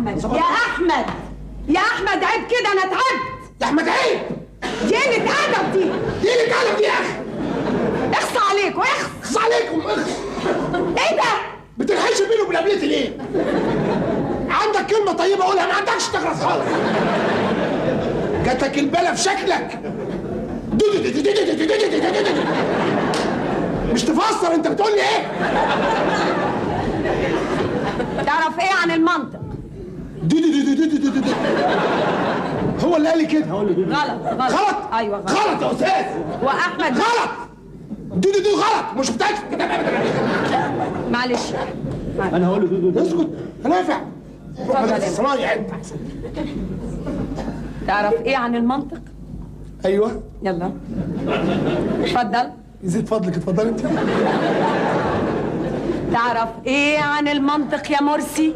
احمد، يا احمد، يا احمد، عيب كده، انا تعبت. يا احمد عيب. دي قلة ادب دي. دي اللي اتقلب دي يا اخي. اخص عليك واخص. اخص عليكم اخص. ايه ده؟ بتنحش بيني وبين قبلتي ليه؟ عندك كلمة طيبة قولها، ما عندكش تخلص خالص. جاتك البلا في شكلك. مش تفسر انت بتقول لي ايه؟ تعرف ايه عن المنطق؟ دي دي دي دي دي دي دي. هو اللي قال لي كده. غلط غلط. غلط. ايوه غلط. غلط يا استاذ. واحمد غلط. دي دي دي غلط، ما شفتهاش في الكتاب ابدا. معلش. انا هقول له دو دو دو. اسكت يا نافع. روح اتفضل مدرسة يا الصنايع انت. تعرف ايه عن المنطق؟ ايوه. يلا اتفضل. يزيد فضلك، اتفضل انت. تعرف ايه عن المنطق يا مرسي؟